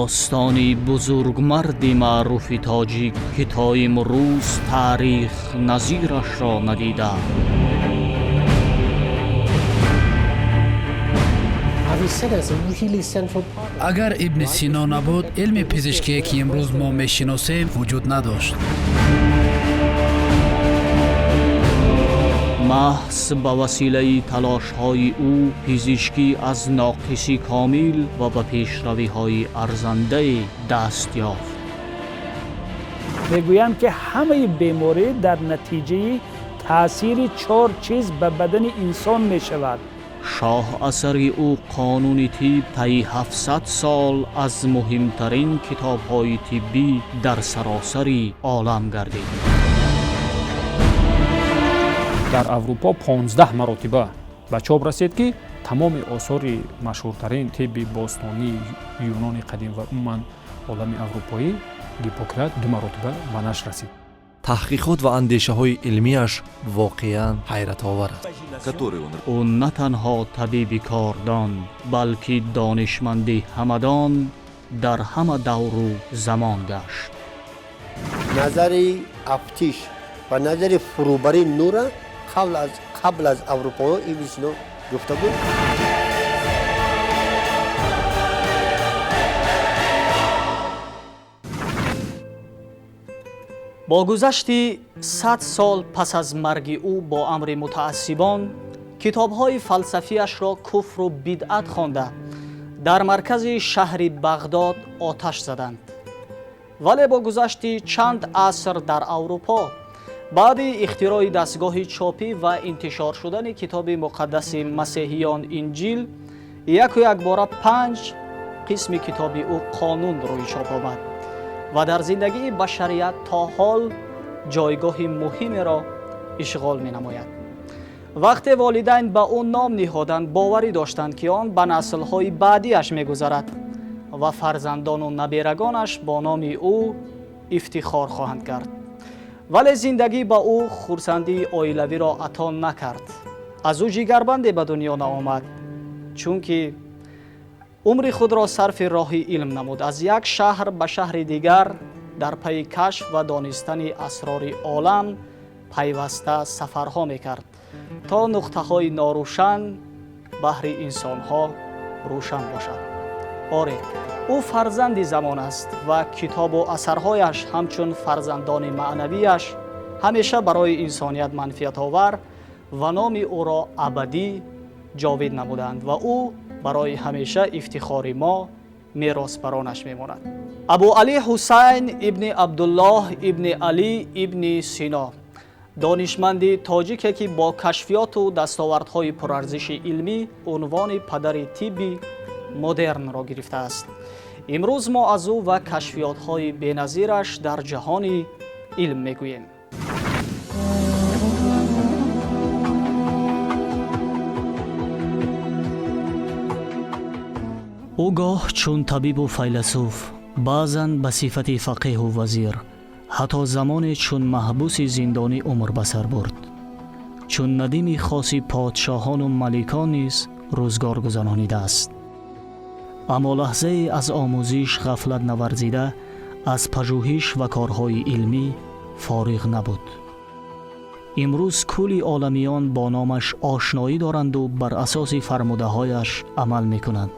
Достони бузургмарди маъруфи тоҷик, ки то имрӯз таърих назирашро надида. Агар Ибни Сино набуд, илми пизишкие, ки имрӯз мо мешиносем, вуҷуд надошт. Маҳз ба василаи талошҳои ӯ пизишкӣ аз ноқисӣ комил ва ба пешравиҳои арзандае даст ёфт. Мегӯянд, ки ҳамаи беморӣ дар натиҷаи таъсири чор чиз ба бадани инсон мешавад. Шоҳ асари ӯ, Қонуни тиб, таи 700 сол аз муҳимтарин китобҳои тиббӣ дар саросари олам гардид. Дар Аврупо 15 маротиба ба чоп расид, ки тамоми осори машҳуртарин тибби бостонии Юнони қадим ва умуман олами аврупоӣ Гиппократ ду маротиба ба нашр расид. Таҳқиқот ва андешаҳои илмиаш воқеан ҳайратовар аст. Ӯ на танҳо табиби кордон, балки донишманди ҳамадон дар ҳама давру замон гашт. Назари афтиш ва назари фурӯбарии нурра қабл аз аврупоҳо Ибни Сино гуфта буд. Бо гузашти 100 сол пас аз марги ӯ бо амри мутаассибон китобҳои фалсафиашро куфру бидъат хонда, дар маркази шаҳри Бағдод оташ заданд. Вале бо гузашти чанд аср дар Аврупо, баъди ихтирои дастгоҳи чопӣ ва интишор шудани китоби муқаддаси масеҳиён, Инҷил, яку якбора панҷ қисми китоби ӯ, Қонун, рӯи чоп омад ва дар зиндагии башарият то ҳол ҷойгоҳи муҳимеро ишғол менамояд. Вақте волидайн ба ӯ ном ниҳоданд, боварӣ доштанд, ки он ба наслҳои баъдиаш мегузарад ва фарзандону наберагонаш бо номи ӯ ифтихор хоҳанд кард. Вале зиндагӣ ба ӯ хурсандии оилавиро ато накард. Аз ӯ ҷигарбанде ба дунё наомад, чунки умри худро сарфи роҳи илм намуд. Аз як шаҳр ба шаҳри дигар дар пайи кашф ва донистани асрори олам пайваста сафарҳо мекард, то нуқтаҳои норӯшан баҳри инсонҳо рӯшан бошад. Оре, ӯ фарзанди замон аст ва китобу асарҳояш ҳамчун фарзандони маънавияш ҳамеша барои инсоният манфиатовар ва номи ӯро абадӣ ҷовид намуданд ва ӯ барои ҳамеша ифтихори мо, меросбаронаш мемонад. Абу Али Ҳусайн ибни Абдуллоҳ ибни Алӣ ибни Сино, донишманди тоҷике, ки бо кашфиёту дастовардҳои пурарзиши илмӣ унвони падари тибби модернро гирифтааст. Имрӯз мо аз ӯ ва кашфиётҳои беназираш дар ҷаҳони илм мегӯем. Ӯ гоҳ чун табибу файласуф, баъзан ба сифати фақеҳу вазир, ҳатто замоне чун маҳбуси зиндонӣ умр ба сар бурд. Чун надими хоси подшоҳону маликон низ рӯзгор гузаронидааст. Аммо лаҳзае аз омӯзиш ғафлат наварзида, аз пажӯҳиш ва корҳои илмӣ фориғ набуд. Имрӯз кулли оламиён бо номаш ошноӣ доранду бар асоси фармудаҳояш амал мекунанд.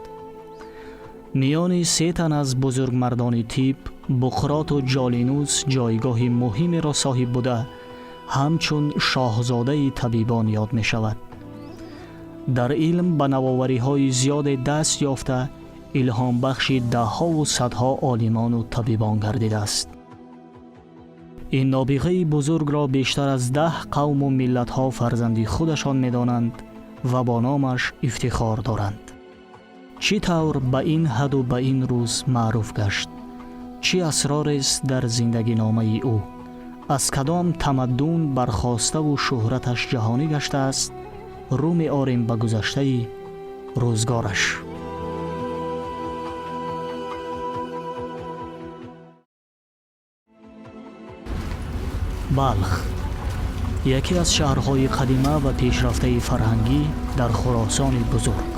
Миёни се тан аз бузургмардони тиб, Буқроту Ҷолинус ҷойгоҳи муҳимеро соҳиб буда, ҳамчун шоҳзодаи табибон ёд мешавад. Дар илм ба навовариҳои зиёде даст ёфта, илҳомбахши даҳҳову садҳо олимону табибон гардидааст. Ин нобиғаи бузургро бештар аз 10 қавму миллатҳо фарзанди худашон медонанд ва бо номаш ифтихор доранд. Чӣ тавр ба ин ҳадду ба ин рӯз маъруф гашт? Чӣ асрорест дар зиндагиномаи ӯ? Аз кадом тамаддун бархоставу шӯҳраташ ҷаҳонӣ гаштааст? Рӯ меорем ба гузаштаи рӯзгораш. Балх, яке аз шаҳрҳои қадима ва пешрафтаи фарҳангӣ дар Хуросони бузург.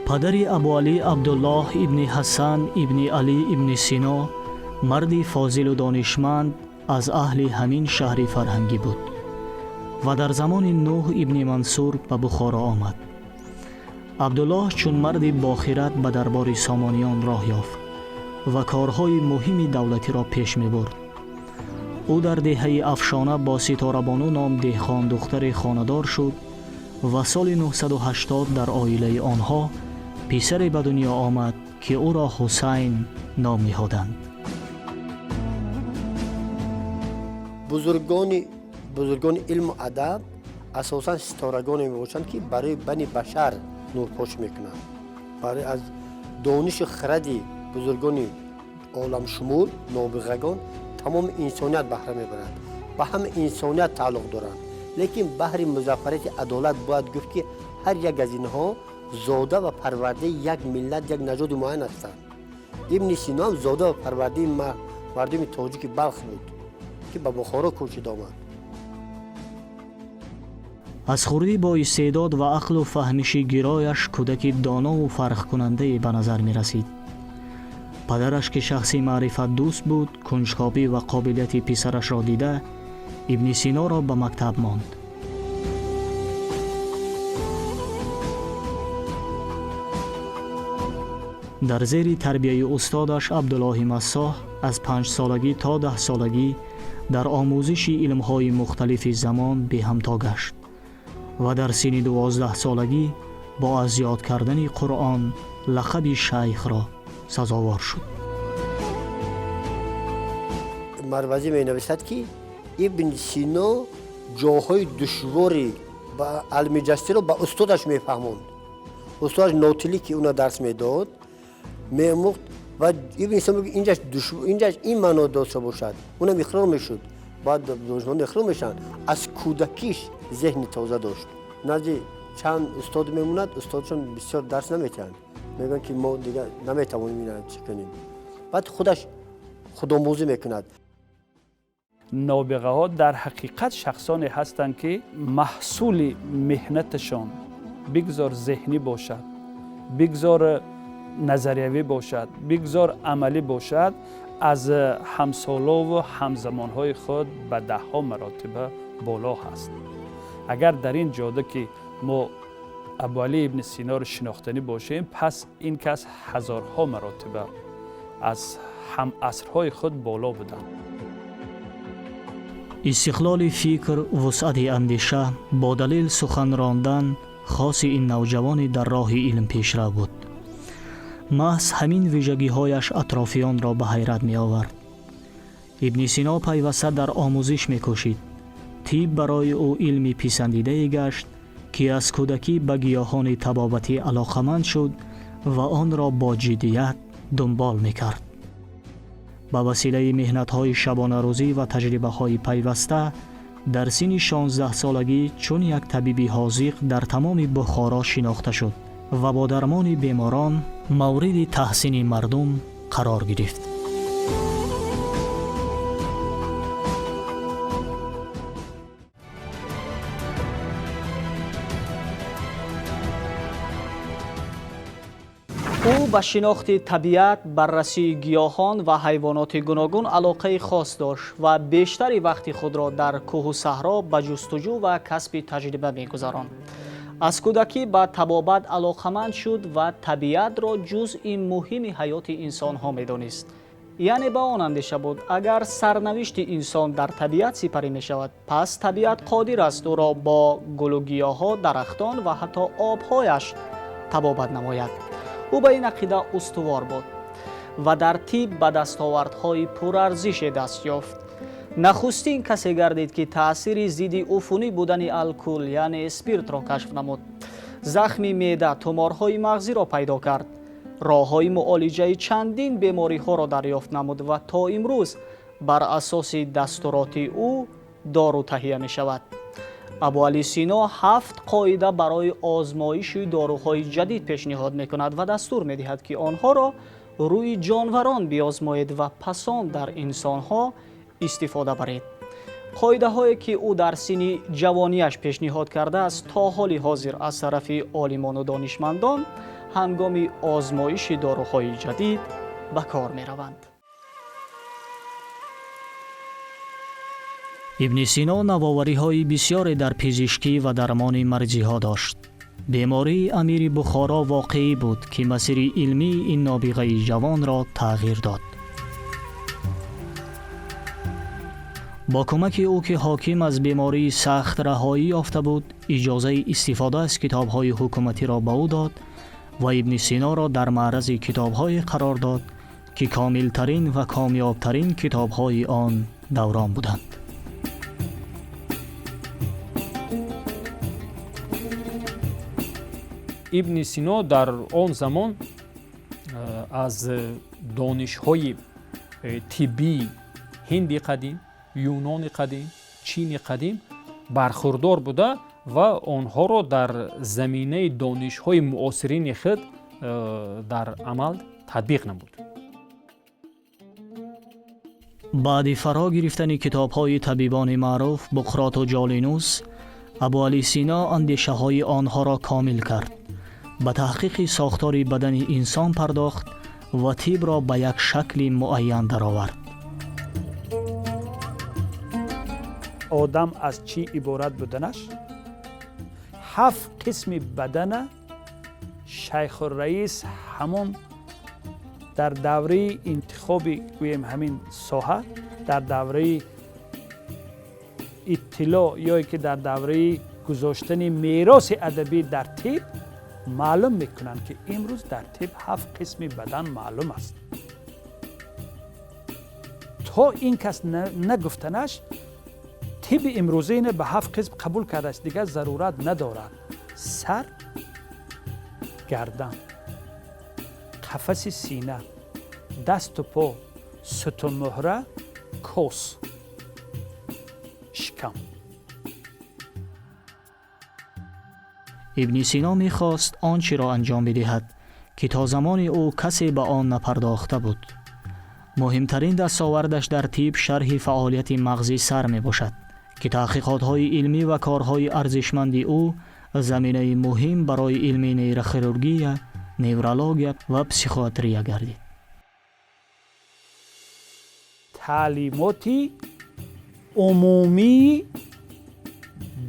Падари Абуалӣ Абдуллоҳ ибни Ҳасан ибни Алӣ ибни Сино марди фозилу донишманд аз аҳли ҳамин шаҳри фарҳангӣ буд ва дар замони Нӯҳ ибни Мансур ба Бухоро омад. Абдуллоҳ чун марди бохират ба дарбори Сомониён роҳ ёфт ва корҳои муҳими давлатиро пеш мебурд. Ӯ дар деҳаи Афшона бо Ситорабону ном деҳқон духтаре хонадор шуд ва соли 980 дар оилаи онҳо писаре ба дунё омад, ки ӯро Ҳусайн ном ниҳоданд. Бузургони илму адаб асосан ситорагоне мебошанд, ки барои бани башар нурпош мекунанд. Барои аз донишу хиради бузургони оламшумул, нобиғагон тамоми инсоният баҳра мебарад, ба ҳама инсоният тааллуқ доранд. Лекин баҳри музаффарияти адолат бояд гуфт, ки ҳар як аз инҳо зода ва парвардаи як миллат, як нажоди муайян ҳастанд. Ибни Сино ҳам зода ва парвардаи мардуми тоҷики Балх буд, ки ба Бухоро кӯчида омад. Аз хурдӣ бо истеъдод ва ақлу фаҳмиши гирояш кӯдаки донову фарқкунандае ба назар мерасид. Падараш, ки шахси маърифатдӯст буд, кунҷкобӣ ва қобилияти писарашро дида, Ибни Синоро ба мактаб монд. Дар зери тарбияи устодаш Абдуллоҳи Массоҳ аз 5-солагӣ то 10-солагӣ дар омӯзиши илмҳои мухталифи замон беҳамто гашт ва дар синни 12-солагӣ бо аз ёд кардани Қуръон лақаби шайхро сазовор шуд. Марвазӣ менависад, ки Ибни Сино ҷоҳои душвори ба Алмиҷастиро ба устодаш мефаҳмонд. Устодаш Нотилӣ, ки уна дарс медод, меомӯхт ва Ибни Сино мегӯяд, инҷаш ин маъно дошта бошад, унам иқрор мешуд. Баъд донишмандон иқрор мешаванд. Аз кӯдакиш зеҳни тоза дошт. Назди чанд устод мемонад, устодшон бисёр дарс наметиҳанд, мегӯянд, ки мо дигар наметавонем ина чӣ кунем. Баъд худаш худомӯзӣ мекунад. Нобиғаҳо дар ҳақиқат шахсоне ҳастанд, ки маҳсули меҳнаташон, бигзор зеҳнӣ бошад, бигзор назариявӣ бошад, бигзор амалӣ бошад, аз ҳамсолову ҳамзамонҳои худ ба даҳҳо маротиба боло ҳаст. Агар дар ин ҷода, ки мо Абуалӣ ибни Синоро шинохтанӣ бошем, пас ин кас ҳазорҳо маротиба аз ҳамасрҳои худ боло буданд. Истиқлоли фикр, вусъати андеша, бо далел сухан рондан хоси ин навҷавони дар роҳи илм пешрав буд. Маҳз ҳамин вижагиҳояш атрофиёнро ба ҳайрат меовард. Ибни Сино пайваста дар омӯзиш мекӯшид. Тиб барои ӯ илми писандидае гашт, ки аз кӯдакӣ ба гиёҳони табобатӣ алоқаманд шуд ва онро бо ҷиддият дунбол мекард. Ба василаи меҳнатҳои шабонарӯзӣ ва таҷрибаҳои пайваста дар синни 16-солагӣ чун як табиби ҳозиқ дар тамоми Бухоро шинохта шуд ва бо дармони беморон мавриди таҳсини мардум қарор гирифт. Ӯ ба шинохти табиат, баррасии гиёҳон ва ҳайвоноти гуногун алоқаи хос дошт ва бештари вақти худро дар кӯҳу саҳро ба ҷустуҷӯ ва касби таҷриба мегузаронд. Аз кӯдакӣ ба табобат алоқаманд шуд ва табиатро ҷузъи муҳими ҳаёти инсонҳо медонист. Яъне ба он андеша буд, агар сарнавишти инсон дар табиат сипарӣ мешавад, пас табиат қодир аст ӯро бо гулу гиёҳҳо, дарахтон ва ҳатто обҳояш табобат намояд. Ӯ ба ин ақида устувор буд ва дар тиб ба дастовардҳои пурарзише даст ёфт. Нахустин касе гардид, ки таъсири зидди уфунӣ будани алкул, яъне спиртро кашф намуд. Захми меъда, туморҳои мағзиро пайдо кард, роҳҳои муолиҷаи чандин бемориҳоро дарёфт намуд ва то имрӯз бар асоси дастуроти ӯ дору таҳия мешавад. Абуалӣ Сино ҳафт қоида барои озмоиши доруҳои ҷадид пешниҳод мекунад ва дастур медиҳад, ки онҳоро рӯи ҷонварон биозмоед ва пасон дар инсонҳо истифода баред. Қоидаҳое, ки ӯ дар синни ҷавонияш пешниҳод кардааст, то ҳоли ҳозир аз тарафи олимону донишмандон Ҳангоми озмоиши доруҳои ҷадид ба кор мераванд. Ибни Сино навовариҳои бисёре дар пизишкӣ ва дармони марзиҳо дошт. Бемории амири Бухоро воқеӣ буд, ки масири илмии ин нобиғаи ҷавонро тағйир дод. Бо кӯмаки ӯ, ки ҳоким аз бемории сахт раҳоӣ ёфта буд, иҷозаи истифода аз китобҳои ҳукуматиро ба ӯ дод ва Ибни Синоро дар маърази китобҳое қарор дод, ки комилтарин ва комёбтарин китобҳои он даврон буданд. Ибни Сино дар он замон аз донишҳои тиббии Ҳинди қадим, Юнони қадим, Чини қадим бархурдор буда ва онҳоро дар заминаи донишҳои муосирини худ дар амал татбиқ намуд. Баъди фаро гирифтани китобҳои табибони маъруф Буқроту Ҷолинус, Абуалӣ Сино андешаҳои онҳоро комил кард, ба таҳқиқи сохтори бадани инсон пардохт ва тибро ба як шакли муайян даровард. Одам аз чӣ иборат буданаш, ҳафт қисми бадана Шайхурраис ҳамон дар давраи интихоби, гӯем, ҳамин соҳа, дар давраи иттилоъ ё ки дар давраи гузоштани мероси адабӣ дар тиб маълум мекунанд, ки имрӯз дар тиб ҳафт қисми бадан маълум аст. То ин кас нагуфтанаш, тиби имрӯза ина ба ҳафт қисм қабул кардааст, дигар зарурат надорад. Сар, гардан, қафаси сина, дасту по, сутунмуҳра, кос, шикам. Ибни Сино мехост он чиро анҷом бидиҳад, ки то замони ӯ касе ба он напардохта буд. Муҳимтарин дастовардаш дар тиб шарҳи фаъолияти мағзи сар мебошад, ки таҳқиқотҳои илмӣ ва корҳои арзишманди ӯ заминаи муҳим барои илми нейрохирургия, неврология ва психиатрия гардид. Таълимоти умумии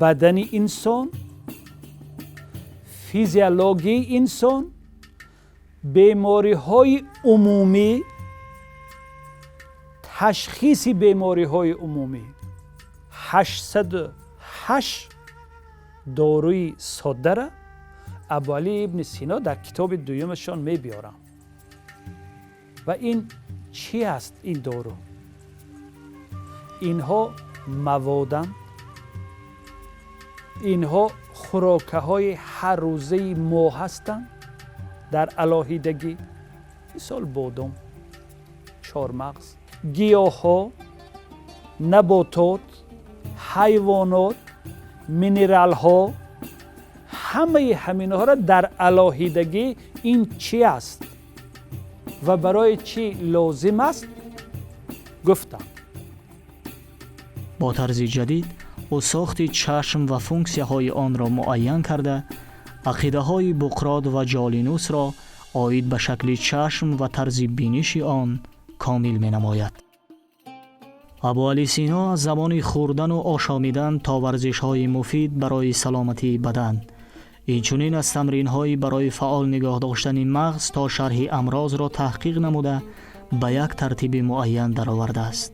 бадани инсон, физиологияи инсон, бемориҳои умумӣ, ташхиси бемориҳои умумӣ, 808 доруи соддара Абуалӣ ибни Сино дар китоби дуюмашон мебиёрам. Ва ин чӣ аст ин дору? Инҳо маводанд, инҳо хӯрокаҳои ҳаррӯзаи мо ҳастанд дар алоҳидагӣ, мисол бодом, чормағз, гиёҳҳо, наботот, ҳайвонот, минералҳо, ҳамаи ҳаминҳоро дар алоҳидагӣ ин чӣ аст ва барои чӣ лозим аст гуфтам. Бо тарзи ҷадид ӯ сохти чашм ва функсияҳои онро муайян карда, ақидаҳои Буқрот ва Ҷолинусро оид ба шакли чашм ва тарзи биниши он комил менамояд. Абуалӣ Сино аз замони хӯрдану ошомидан то варзишҳои муфид барои саломатии бадан, инчунин аз тамринҳои барои фаъол нигоҳ доштани мағз то шарҳи амрозро таҳқиқ намуда, ба як тартиби муайян даровардааст.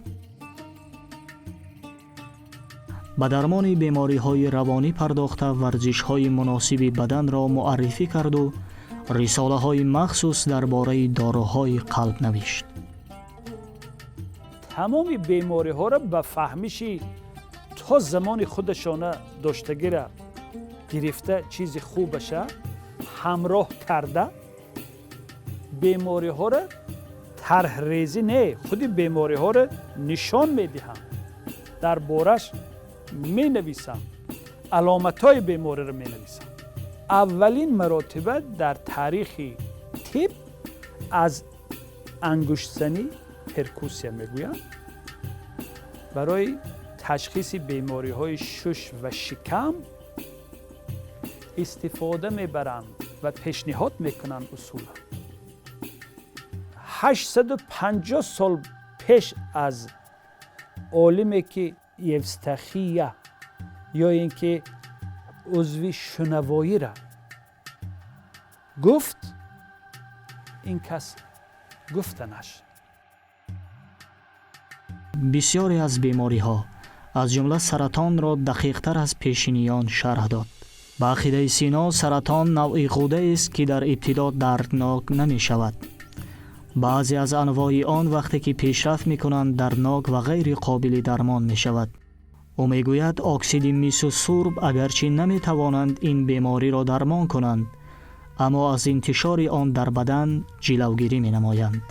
Ба дармони бемориҳои равонӣ пардохта, варзишҳои муносиби баданро муаррифӣ карду рисолаҳои махсус дар бораи доруҳои қалб навишт. Тамоми бемориҳоро ба фаҳмиши то замони худашона доштагира гирифта, чизи хубаша ҳамроҳ карда, бемориҳоро тарҳрезӣ не, худи бемориҳоро нишон медиҳам, дар бораш менависам, аломатҳои бемориро менависам. Аввалин маротиба дар таърихи тиб аз ангуштзанӣ, перкуссия мегӯянд, барои ташхиси бемориҳои шуш ва шикам истифода мебаранд. Ва пешниҳод мекунанд усула. 850 сол пеш аз олиме ки Евстахия ё ин ки узви шунавоиро гуфт, ин кас гуфтанаш. Бисёре аз бемориҳо, аз ҷумла саратонро дақиқтар аз пешиниён шарҳ дод. Ба ақидаи Сино, саратон навъи ғудаест, ки дар ибтидо дарднок намешавад. Баъзе аз анвои он вақте ки пешрафт мекунанд, дарднок ва ғайри қобили дармон мешавад. Ӯ мегӯяд, оксиди мису сурб агарчи наметавонанд ин бемориро дармон кунанд, аммо аз интишори он дар бадан ҷилавгирӣ менамоянд.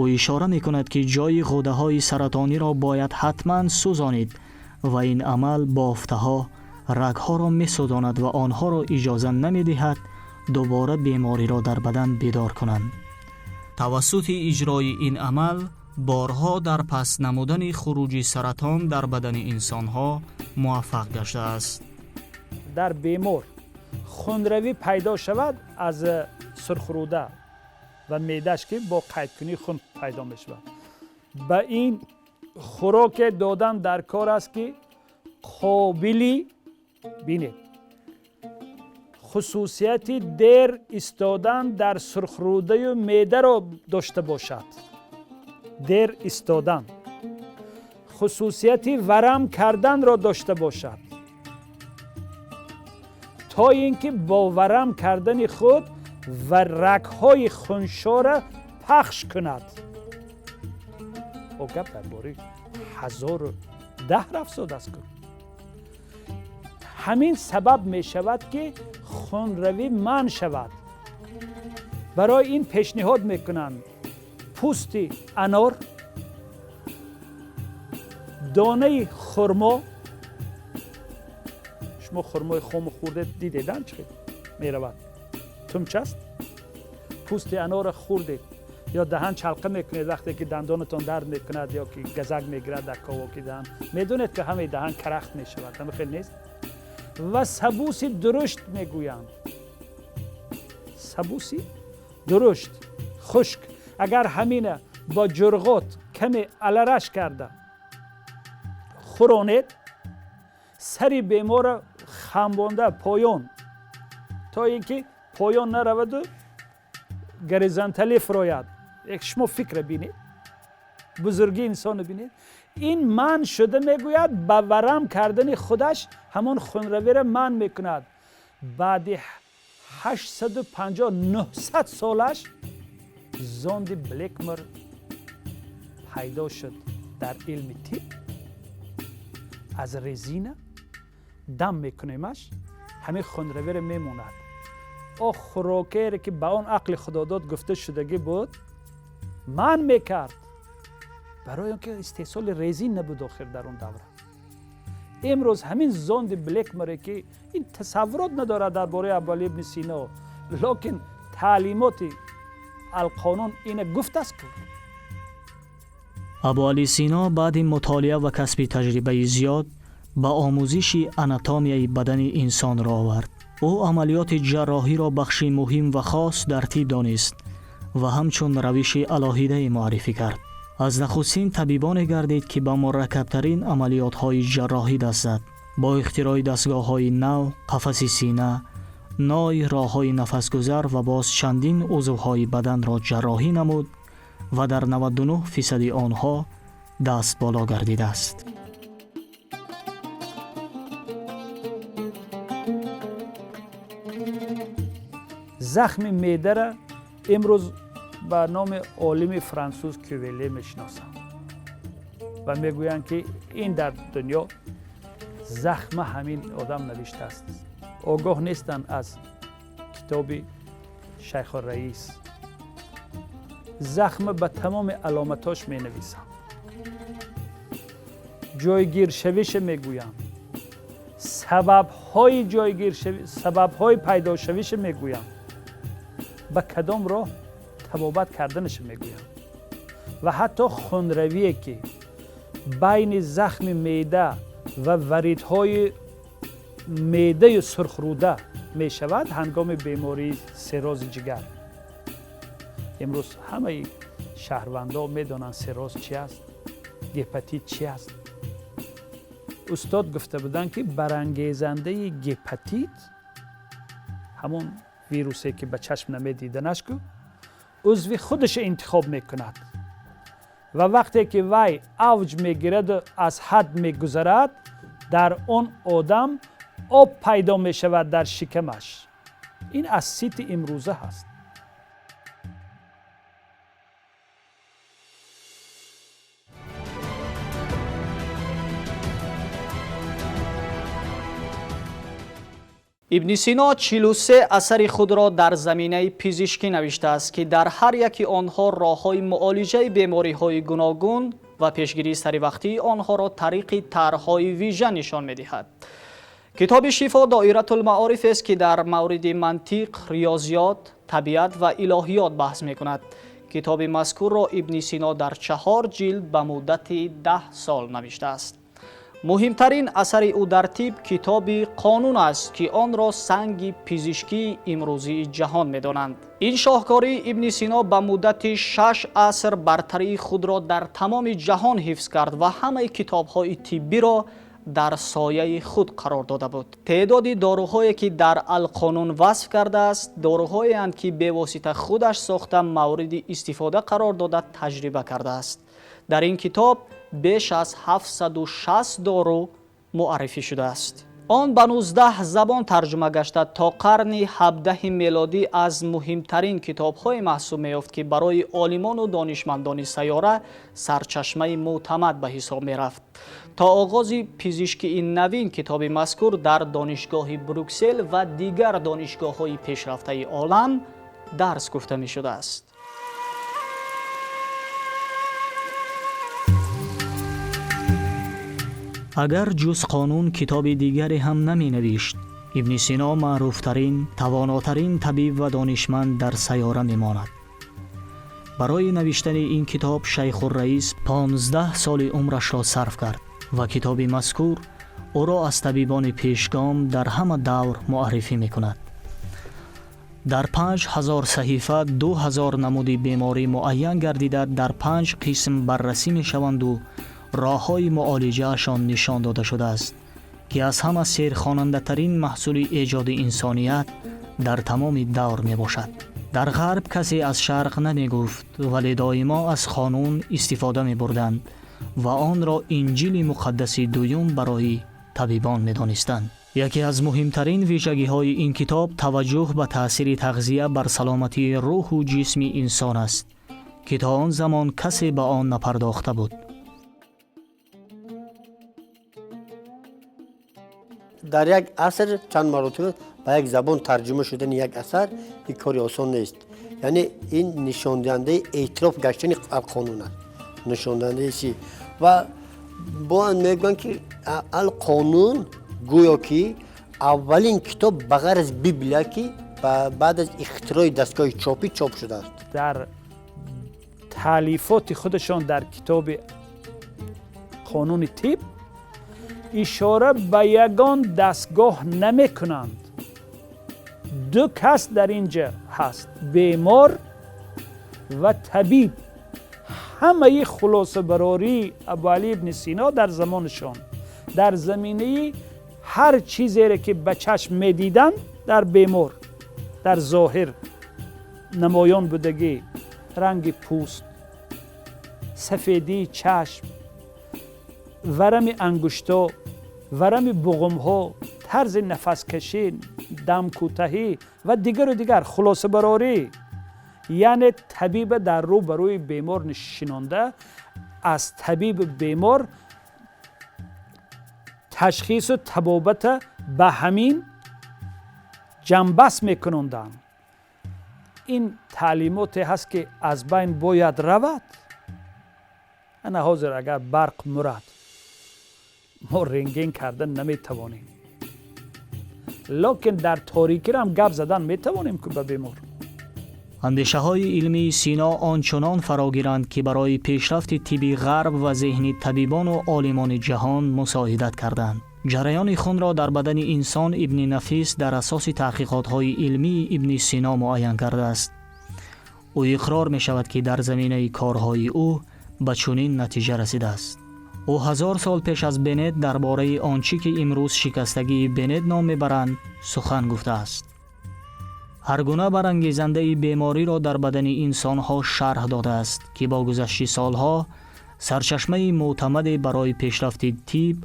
Ӯ ишора мекунад, ки ҷои ғудаҳои саратониро бояд ҳатман сӯзонид ва ин амал бофтаҳо, рагҳоро месӯзонад ва онҳоро иҷоза намедиҳад дубора бемориро дар бадан бедор кунанд. Тавассути иҷрои ин амал борҳо дар паст намудани хуруҷи саратон дар бадани инсонҳо муваффақ гаштааст. Дар бемор хунравӣ пайдо шавад аз сурхруда ва меъдаш, ки бо қайдкунии хун пайдо мешавад, ба ин хӯроке додан дар кор аст, ки қобили, бинед, хусусияти дер истодан дар сурхрудаю меъдаро дошта бошад, дер истодан, хусусияти варам карданро дошта бошад, то ин ки бо варам кардани худ ва рагҳои хуншора пахш кунад. О, гап дар бораи 1010 рафзод аст. Ку ҳамин сабаб мешавад, ки хунравӣ манъ шавад. Барои ин пешниҳод мекунанд пӯсти анор, донаи хурмо. Шумо хурмои хому хӯрдед, дидедан чӣ меравад, тумчаст. Пӯсти анорро хӯрдед ё даҳан чалқа мекунед, вақте ки дандонатон дард мекунад ё ки газак мегирад дар ковоки даҳан, медонед, ки ҳамаи даҳан карахт мешавад, ҳама хел нест. Ва сабуси дурушт мегӯянд, сабуси дурушт хушк, агар ҳамина бо ҷурғот каме алараш карда хӯронед, сари беморро хамбонда поён, то ин ки поён нараваду горизонталӣ фурояд. Шумо фикра бинед, бузургии инсонро бинед. Ин манъ шуда мегӯяд, ба варам кардани худаш ҳамон хунравиро манъ мекунад. Баъди 850-900 солаш зонди Блекмор пайдо шуд дар илми тиб. Аз резина дам мекунемаш, ҳамин хунравиро мемонад. О хӯрокере, ки ба он ақли худодод гуфта шудагӣ буд, манъ мекард, барои он ки истеҳсоли резин набуд охир дар он давра. Имрӯз ҳамин зонди Блекморе, ки ин тасаввурот надорад дар бораи Абуалӣ ибни Сино, лекин таълимоти Алқонун ина гуфтааст ку. Абуалӣ Сино баъди мутолиа ва касби таҷрибаи зиёд ба омӯзиши анатомияи бадани инсонро овард. Ӯ амалиёти ҷарроҳиро бахши муҳим ва хос дар тиб донист ва ҳамчун равиши алоҳидае муаррифӣ кард. Аз нахустин табибоне гардид, ки ба мураккабтарин амалиётҳои ҷарроҳӣ даст зад. Бо ихтирои дастгоҳҳои нав қафаси сина, ной, роҳҳои нафасгузар ва боз чандин узвҳои баданро ҷарроҳӣ намуд ва дар 99 фисади онҳо даст боло гардидааст. Захми меъдара имрӯз ба номи олими франсуз Кювеле мешиносанд ва мегӯянд, ки ин дар дунё захма ҳамин одам навиштааст. Огоҳ нестанд аз китоби Шайхураис. Захма ба тамоми аломатош менависанд, ҷойгиршавиша мегӯянд, сабабҳои ҷойгиршавӣ, сабабҳои пайдошавиша мегӯянд, ба кадом роҳ табобат карданаша мегӯянд ва ҳатто хунравие, ки байни захми меъда ва варидҳои Меъдаю сурхрӯда мешавад ҳангоми бемории сиррози ҷигар. Имрӯз ҳамаи шаҳрвандо медонанд, сирроз чи аст, гепатит чи аст. Устод гуфта буданд, ки барангезандаи гепатит ҳамон вирусе, ки ба чашм намедиданаш ку, узви худашо интихоб мекунад ва вақте ки вай авҷ мегираду аз ҳад мегузарад, дар он одам об пайдо мешавад дар шикамаш. Ин асцити имрӯза ҳаст. Ибни Сино 43 асари худро дар заминаи пизишкӣ навиштааст, ки дар ҳар яки онҳо роҳҳои муолиҷаи бемориҳои гуногун ва пешгирии саривақтии онҳоро тариқи тарҳҳои вижа нишон медиҳад. Китоби Шифо доиратулмаорифест, ки дар мавриди мантиқ, риёзиёт, табиат ва илоҳиёт баҳс мекунад. Китоби мазкурро Ибни Сино дар 4 ҷилд ба муддати 10 сол навиштааст. Муҳимтарин асари ӯ дар тиб китоби Қонун аст, ки онро санги пизишкии имрӯзии ҷаҳон медонанд. Ин шоҳкории Ибни Сино ба муддати 6 аср бартарии худро дар тамоми ҷаҳон ҳифз кард ва ҳамаи китобҳои тиббиро дар сояи худ қарор дода буд. Теъдоди доруҳое, ки дар Алқонун васф кардааст, доруҳоеанд, ки бевосита худаш сохта, мавриди истифода қарор дода, таҷриба кардааст. Дар ин китоб беш аз 760 дору муаррифӣ шудааст. Он ба 19 забон тарҷума гашта, то қарни 17 мелодӣ аз муҳимтарин китобҳое маҳсуб меёфт, ки барои олимону донишмандони сайёра сарчашмаи мӯътамад ба ҳисоб мерафт. То оғози пизишкии навин китоби мазкур дар донишгоҳи Брюксел ва дигар донишгоҳҳои пешрафтаи олам дарс гуфта мешудааст. Агар ҷуз Қонун китоби дигаре ҳам наменавишт, Ибни Сино маъруфтарин, тавонотарин табиб ва донишманд дар сайёра мемонад. Барои навиштани ин китоб Шайхурраис 15 соли умрашро сарф кард ва китоби мазкур ӯро аз табибони пешгом дар ҳама давр муаррифӣ мекунад. Дар 5000 саҳифа 2000 намуди беморӣ муайян гардида, дар панҷ қисм баррасӣ мешаванду роҳҳои муолиҷаашон нишон дода шудааст, ки аз ҳама серхонандатарин маҳсули эҷоди инсоният дар тамоми давр мебошад. Дар ғарб касе аз шарқ намегуфт, вале доимо аз Қонун истифода мебурданд ва онро инҷили муқаддаси дуюм барои табибон медонистанд. Яке аз муҳимтарин вижагиҳои ин китоб таваҷҷӯҳ ба таъсири тағзия бар саломатии рӯҳу ҷисми инсон аст, ки то он замон касе ба он напардохта буд. Дар як аср чанд маротиба ба як забон тарҷума шудани як асар ин кори осон нест. Яъне ин нишондиҳандаи эътироф гаштани Алқонун аст, нишондиҳандаи чи ва бояд мегӯянд, ки Алқонун гӯё ки аввалин китоб ба ғайр аз Библия, ки баъд аз ихтирои дастгоҳи чопӣ чоп шудааст. Дар таълифоти худашон дар китоби Қонуни тиб ишора ба ягон дастгоҳ намекунанд. Ду кас дар ин ҷа ҳаст: бемор ва табиб. Ҳамаи хулосабарории Абуалӣ ибни Сино дар замонашон дар заминаи ҳар чизере, ки ба чашм медиданд дар бемор, дар зоҳир намоён будагӣ, ранги пӯст, сафедии чашм, варами ангушто, варами буғумҳо, тарзи нафаскашӣ, дамкӯтаҳӣ ва дигару дигар хулосабарорӣ. Яъне табиба дар рӯ ба рӯи бемор нишинонда, аз табиби бемор ташхису табобата ба ҳамин ҷанбаст мекунонданд. Ин таълимоте ҳаст, ки аз байн бояд равад. Ана ҳозир агар барқ мурад, мо рентген кардан наметавонем, лекин дар торикиро гап задан метавонем ки ба бемор. Андешаҳои илмии Сино ончунон фарогиранд, ки барои пешрафти тибби ғарб ва зеҳни табибону олимони ҷаҳон мусоидат карданд. Ҷараёни хунро дар бадани инсон Ибни Нафис дар асоси таҳқиқотҳои илмии Ибни Сино муайян кардааст. Ӯ иқрор мешавад, ки дар заминаи корҳои ӯ ба чунин натиҷа расидааст. Ӯ 1000 сол пеш аз Бенет дар бораи он чӣ ки имрӯз шикастагии Бенет ном мебаранд, сухан гуфтааст. Ҳар гуна барангезандаи бемориро дар бадани инсонҳо шарҳ додааст, ки бо гузашти солҳо сарчашмаи мӯътамаде барои пешрафти тиб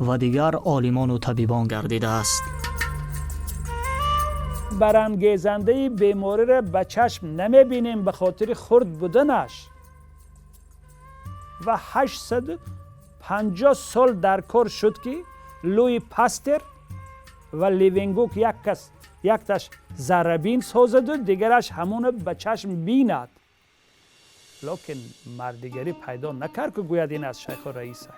ва дигар олимону табибон гардидааст. Барангезандаи бемориро ба чашм намебинем ба хотири хурд буданаш ва 850 сол дар кор шуд, ки Луи Пастер ва Левенгук як кас якташ заррабин созаду дигараш ҳамона ба чашм бинад, лекин мардигарӣ пайдо накард, ки гӯяд ин аз шайху раиса.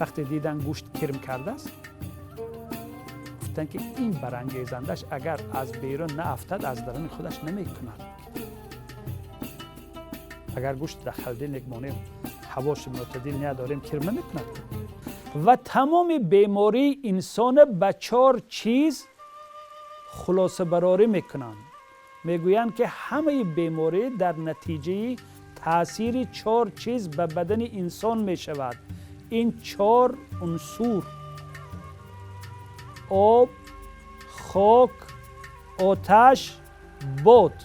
Вақте дидан гӯшт кирм кардааст, гуфтанд, ки ин барангезандаш агар аз берун наафтад, аз даруни худаш намекунад. Агар гӯшт дар холодильник монем, ҳавоши мӯътадил надорем, кирм намекунад. Ва тамоми бемории инсона ба чор чиз хулосабарорӣ мекунанд. Мегӯянд, ки ҳамаи беморӣ дар натиҷаи таъсири чор чиз ба бадани инсон мешавад. Ин чор унсур: об, хок, оташ, бод.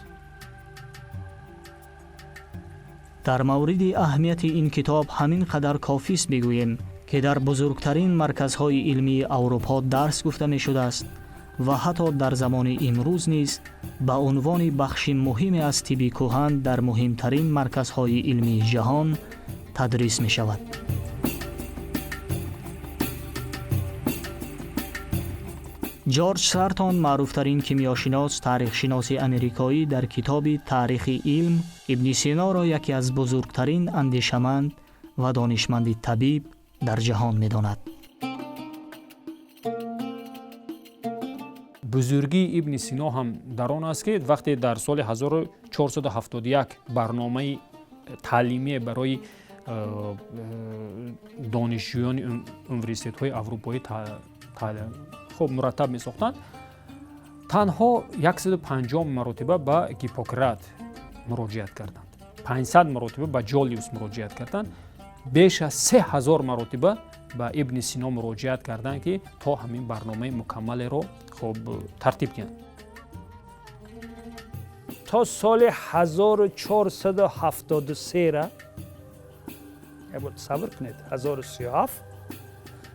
Дар мавриди аҳамияти ин китоб ҳамин қадар кофист бигӯем, ки дар бузургтарин марказҳои илмии Аврупо дарс гуфта мешудааст ва ҳатто дар замони имрӯз низ ба унвони бахши муҳиме аз тибби кӯҳан дар муҳимтарин марказҳои илмии ҷаҳон тадрис мешавад. Ҷорҷ Сартон, маъруфтарин кимиёшинос, таърихшиноси амрикоӣ, дар китоби «Таърихи илм» Ибни Синоро яке аз бузургтарин андешаманд ва донишманди табиб дар ҷаҳон медонад. Бузургии Ибни Сино ҳам дар он аст, ки вақте дар соли 1471 барномаи таълимие барои донишҷӯёни университетҳои аврупоӣ хуб мураттаб месохтанд, танҳо 150 маротиба ба Гиппократ муроҷиат карданд, 500 маротиба ба Ҷолиус муроҷиат карданд, беш аз 3000 маротиба ба Ибни Сино муроҷиат карданд, ки то ҳамин барномаи мукаммалеро хуб тартиб диҳанд. То соли 1473, сабр кунед, 1037,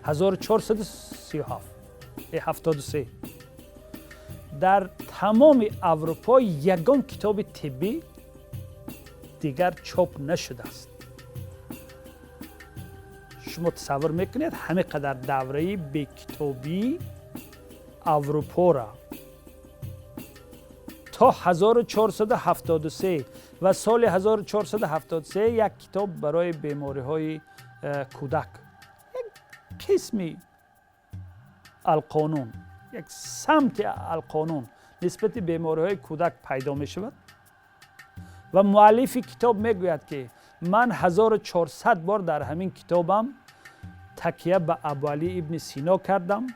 1437, 73, дар тамоми Аврупо ягон китоби тиббӣ дигар чоп нашудааст. Шумо тасаввур мекунед ҳамин қадар давраи бекитобии Аврупора то 1473. Ва соли 1473 як китоб барои бемориҳои кӯдак, як қисми Алқонун, як самти Алқонун нисбати бемориҳои кӯдак пайдо мешавад ва муаллифи китоб мегӯяд, ки ман 1400 бор дар ҳамин китобам такя ба Абуалӣ ибни Сино кардам,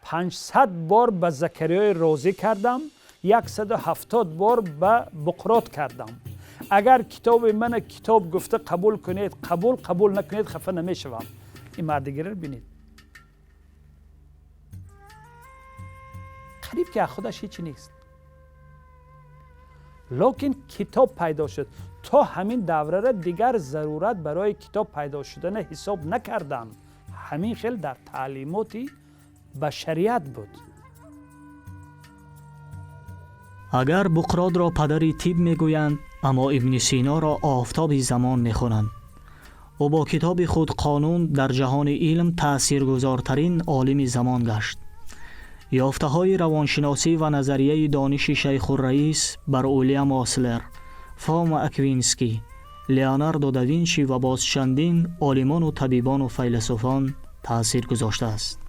500 бор ба Закариёи Розӣ кардам, 170 бор ба Буқрот кардам. Агар китоби мана китоб гуфта қабул кунед, қабул, қабул накунед, хафа намешавам. Ин мардигиро бинед, қариб ки аз худаш ҳечи нест, лекин китоб пайдо шуд. То ҳамин даврара дигар зарурат барои китоб пайдо шудана ҳисоб накарданд. Ҳамин хел дар таълимоти башарият буд. Агар Буқродро падари тиб мегӯянд, аммо Ибни Синоро офтоби замон мехонанд. Ӯ бо китоби худ «Қонун» дар ҷаҳони илм таъсиргузортарин олими замон гашт. Ёфтаҳои равоншиносӣ ва назарияи дониши шайхурраис бар Уилям Ослер, Фома Аквинский, Леонардо да Винчи ва боз чандин олимону табибону файласуфон таъсир гузоштааст.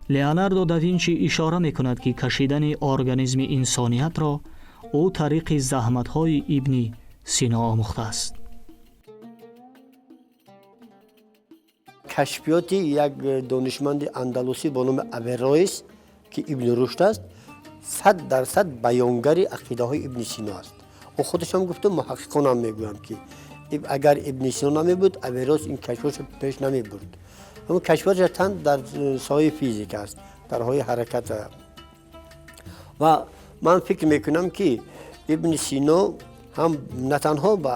Леонардо да Винчи ишора мекунад, ки кашидани организми инсониятро ӯ тариқи заҳматҳои Ибни Сино омӯхтааст. Кашфиёти як донишманди андалусӣ бо номи Аверроис, ки Ибни Рушд аст, 100% баёнгари ақидаҳои Ибни Сино аст. Ӯ худашам гуфта, муҳаққиқонам мегӯянд, ки агар Ибни Сино намебуд, Аверроис ин кашфиётро пеш намебурд. Ҳамн кашфиёташ тан дар соҳаи физика аст, дар ҳои ҳаракат. Ва ман фикр мекунам, ки Ибни Сино ҳам на танҳо ба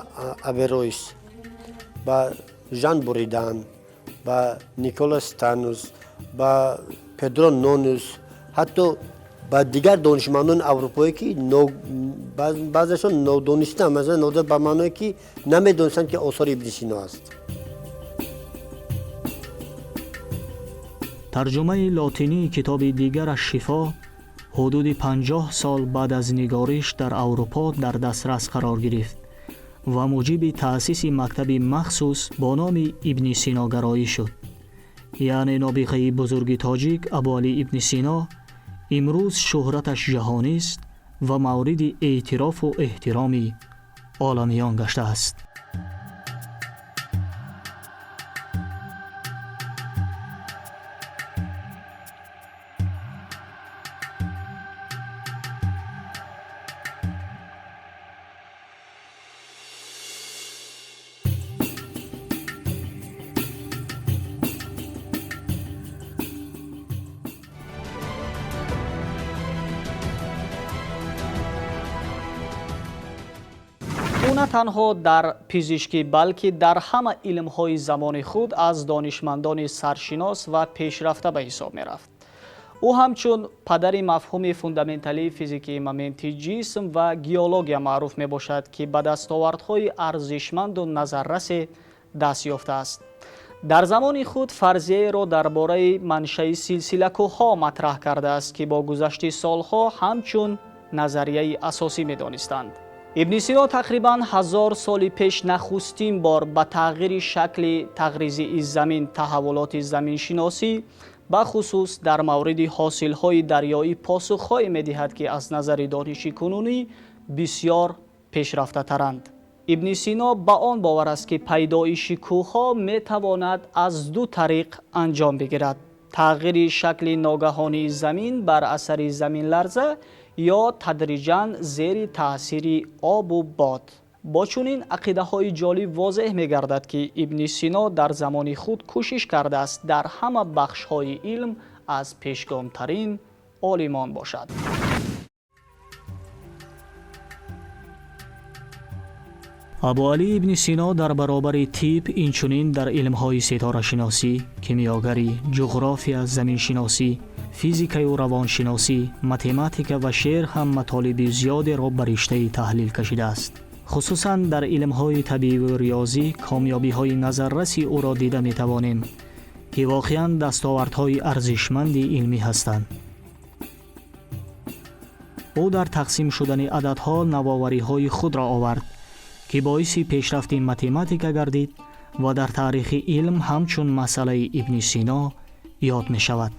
Аверроис, ба Жан Буридан, ба Николас Танус, ба Педро Нонус, ҳатто ба дигар донишмандони аврупоӣ, ки баъзешон нодонистанд, масалан, нодон ба маъное ки намедонистанд, ки осори Ибни Сино аст. Тарҷумаи лотинии китоби дигараш, Шифо, ҳудуди 50 сол баъд аз нигориш дар Аврупо дар дастрас қарор гирифт ва муҷиби таъсиси мактаби махсус бо номи Ибни Синогароӣ шуд. Яъне нобиғаи бузурги тоҷик Абуалӣ Ибни Сино имрӯз шӯҳраташ ҷаҳонист ва мавриди эътирофу эҳтироми оламиён гаштааст. Ӯ на танҳо дар пизишкӣ, балки дар ҳама илмҳои замони худ аз донишмандони саршинос ва пешрафта ба ҳисоб мерафт. Ӯ ҳамчун падари мафҳуми фундаменталии физикии моменти ҷисм ва геология маъруф мебошад, ки ба дастовардҳои арзишманду назаррасе даст ёфтааст. Дар замони худ фарзияеро дар бораи маншаи силсилакӯҳҳо матраҳ кардааст, ки бо гузашти солҳо ҳамчун назарияи асосӣ медонистанд. Ибни Сино тақрибан 1000 соли пеш нахустин бор ба тағйири шакли тағризии замин, таҳаввулоти заминшиносӣ, бахусус дар мавриди ҳосилҳои дарёӣ посухҳое медиҳад, ки аз назари дониши кунунӣ бисьёр пешрафтатаранд. Ибни Сино ба он бовар аст, ки пайдоиши кӯҳҳо метавонад аз ду тариқ анҷом бигирад: тағйири шакли ногаҳонии замин бар асари заминларза ё тадриҷан зери таъсири обу бод. Бо чунин ақидаҳои ҷолиб возеҳ мегардад, ки Ибни Сино дар замони худ кӯшиш кардааст дар ҳама бахшҳои илм аз пешгомтарин олимон бошад. Абуалӣ Ибни Сино дар баробари тиб инчунин дар илмҳои ситорашиносӣ, кимиёгарӣ, ҷуғрофия, заминшиносӣ, физикаю равоншиносӣ, математика ва шеър ҳам матолиби зиёдеро ба риштаи таҳлил кашидааст. Хусусан дар илмҳои табииву риёзӣ комёбиҳои назарраси ӯро дида метавонем, ки воқеан дастовардҳои арзишманди илмӣ ҳастанд. Ӯ дар тақсим шудани ададҳо навовариҳои худро овард, ки боиси пешрафти математика гардид ва дар таърихи илм ҳамчун масъалаи Ибни Сино ёд мешавад.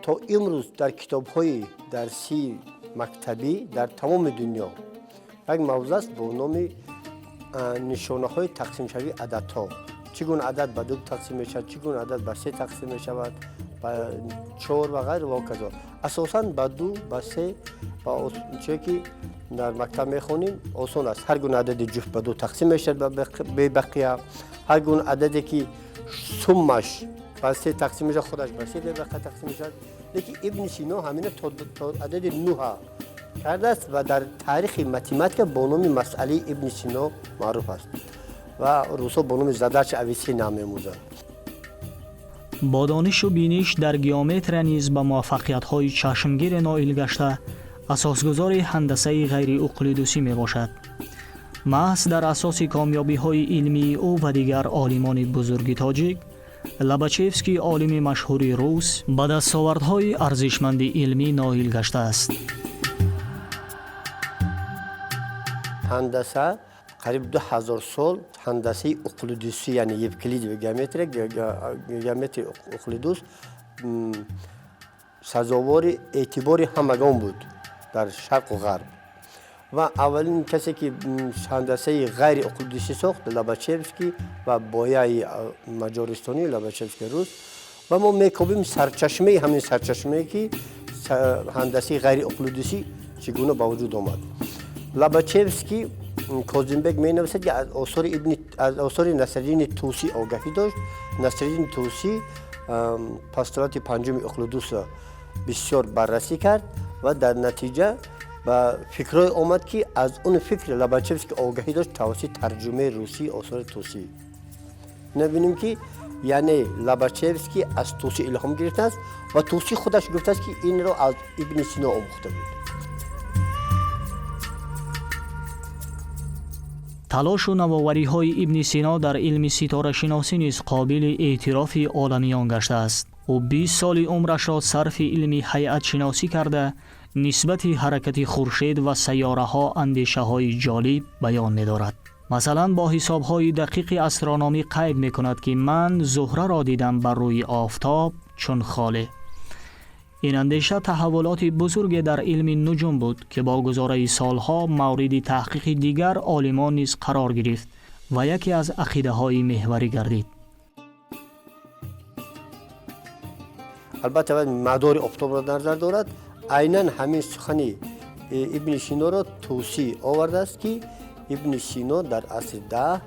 То имрӯз дар китобҳои дарсии мактабӣ дар тамоми дунё як мавзӯъ аст бо номи нишонаҳои тақсимшавии ададҳо: чӣ гуна адад ба ду тақсим мешавад, чӣ гуна адад ба се тақсим мешавад, ба чор ва ғайр ва ҳоказо. Асосан ба ду, ба се, чие ки дар мактаб мехонем, осон аст. Ҳар гуна адади ҷуфт ба ду тақсим мешавад бебақия, ҳар гуна ададе ки суммаш ба се тақсим мешавад, худаш ба се бебақия тақсим мешавад. Лекин Ибни Сино ҳамина то адади нӯҳа кардааст ва дар таърихи математика бо номи масъалаи Ибни Сино маъруф аст ва русҳо бо номи задача Авиценна мемӯзанд. Бо донишу биниш дар геометрия низ ба муваффақиятҳои чашмгире ноил гашта, асосгузори ҳандасаи ғайриуқлидусӣ мебошад. Маҳз дар асоси комёбиҳои илмии ӯ ва дигар олимони бузурги тоҷик, Лобачевский, олими машҳури рус, ба дастовардҳои арзишманди илмӣ ноил гаштааст. Ҳандаса қариб 2000 сол ҳандасаи уқлидусӣ, яъне евклидова геометрия, геометрияи уқлидус сазовори эътибори ҳамагон буд дар шарқу ғарб. Ва аввалин касе ки ҳандасаи ғайри уқлидусӣ сохт, Лобачевский ва Бояи маҷористонӣ, Лобачевский рус. Ва мо мекобим сарчашмаи ҳамин сарчашмае, ки ҳандасаи ғайри уқлидусӣ чӣ гуна ба вуҷуд омад. Лобачевский, Козимбек менависад, ки аз осори Насриддини Тусӣ огаҳӣ дошт. Насриддини Тусӣ постулати панҷуми Уқлидусро бисёр баррасӣ кард ва дар натиҷа ба фикрҳое омад, ки аз он фикр Лобачевский огаҳӣ дошт тавассути тарҷумаи русии осори Тусӣ. Мебинем, ки яъне Лобачевский аз Тусӣ илҳом гирифтааст ва Тусӣ худаш гуфтааст, ки инро аз Ибни Сино омӯхта буд. Талошу навовариҳои Ибни Сино дар илми ситорашиносӣ низ қобили эътирофи оламиён гаштааст. Ӯ 20 соли умрашро сарфи илми ҳайатшиносӣ карда, нисбати ҳаракати хуршед ва сайёраҳо андешаҳои ҷолиб баён медорад. Масалан, бо ҳисобҳои дақиқи астрономӣ қайд мекунад, ки ман Зуҳраро дидам бар рӯи офтоб чун холе. Ин андеша таҳаввулоти бузурге дар илми нуҷум буд, ки бо гузораи солҳо мавриди таҳқиқи дигар олимон низ қарор гирифт ва яке аз ақидаҳои меҳварӣ гардид. Албатта, мадори офтобро дар назар дорад. Айнан ҳамин сухани Ибни Синоро Тусӣ овардааст, ки Ибни Сино дар асри 10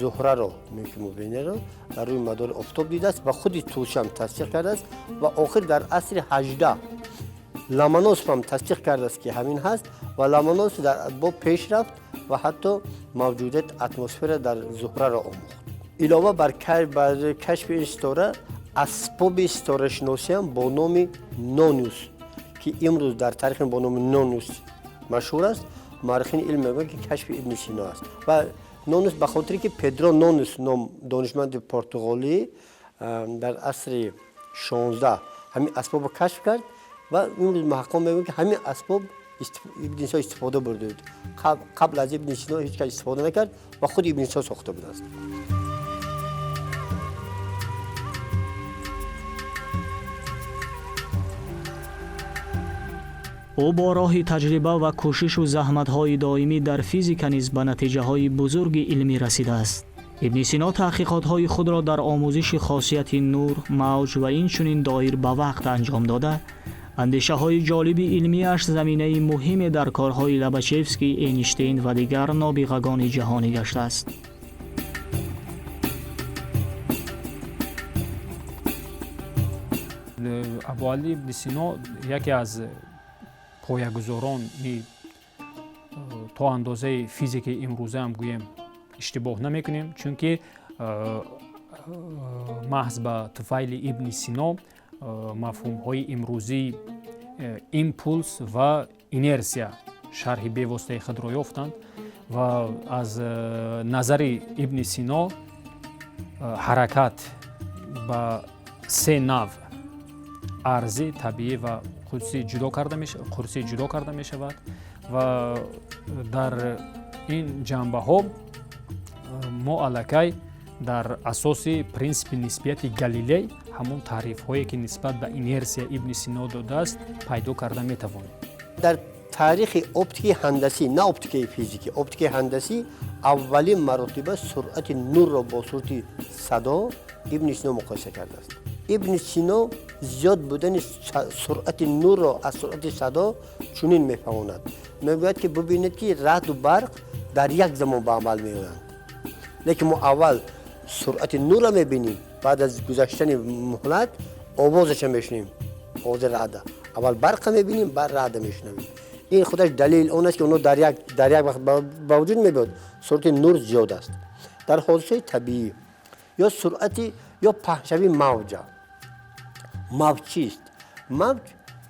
Зуҳраро, мубинаро, дар рӯи мадори офтоб дидааст ва худи Тусиам тасдиқ кардааст. Ва охир дар асри 18 Ломоносов ҳам тасдиқ кардааст, ки ҳамин ҳаст. Ва Ломоносов бо пеш рафт ва ҳатто мавҷудияти атмосфера дар Зуҳраро омӯхт. Илова бар кашфи ин ситора, асбоби ситорашиносиам бо номи нонус, ки имрӯз дар таърихи бо номи нонус машҳур аст, муаррихини илм мегӯянд, ки кашфи Ибни Сино аст. Ва нонус ба хотире ки Педро Нонус ном донишманди портуғолӣ дар асри 16 ҳамин асбобро кашф кард. Ва имрӯз муҳаққиқон мегӯянд, ки ҳамин асбоб Ибни Сино истифода бурда буд. Қабл аз Ибни Сино ҳеҷ кас истифода накард ва худи Ибни Сино сохта будааст. Ӯ бо роҳи таҷриба ва кӯшишу заҳматҳои доимӣ дар физика низ ба натиҷаҳои бузурги илмӣ расидааст. Ибни Сино таҳқиқотҳои худро дар омӯзиши хосияти нур, мавҷ ва инчунин доир ба вақт анҷом дода, андешаҳои ҷолиби илмиаш заминаи муҳиме дар корҳои Лобачевский, Эйнштейн ва дигар нобиғагони ҷаҳонӣ гаштааст. Абуалӣ Ибни Сино яке аз поягузорони то андозаи физики имрӯзаам гӯем, иштибоҳ намекунем, чунки маҳз ба туфайли Ибни Сино мафҳумҳои имрӯзии импулс ва инерсия шарҳи бевоситаи худро ёфтанд. Ва аз назари Ибни Сино ҳаракат ба се навъ: арзӣ, табиӣ ва қурсӣ ҷудо карда мешавад. Ва дар ин ҷанбаҳо мо аллакай дар асоси принсипи нисбияти Галилей ҳамон таърифҳое, ки нисбат ба инерсия Ибни Сино додааст, пайдо карда метавонем. Дар таърихи оптикаи ҳандасӣ, на оптикаи физикӣ, оптикаи ҳандасӣ, аввалин маротиба суръати нурро бо суръати садо Ибни Сино муқоиса кардааст. Ибни Сино зиёд будани суръати нурро аз суръати садо чунин мефаҳмонад. Мегӯяд, ки бубинед, ки раъду барқ дар як замон ба амал меоянд, лекин мо аввал суръати нурро мебинем, баъд аз гузаштани муҳлат овозаша мешунавем, овози раъда. Аввал барқа мебинем, баъд раъда мешунавем. Ин худаш далел он аст, ки онҳо дар як вақт ба вуҷуд мебиёд, суръати нур зиёд аст. Дар ҳодисаи табиӣ ё суръати ё паҳншавии мавҷа. Мавҷ чист? Мавҷ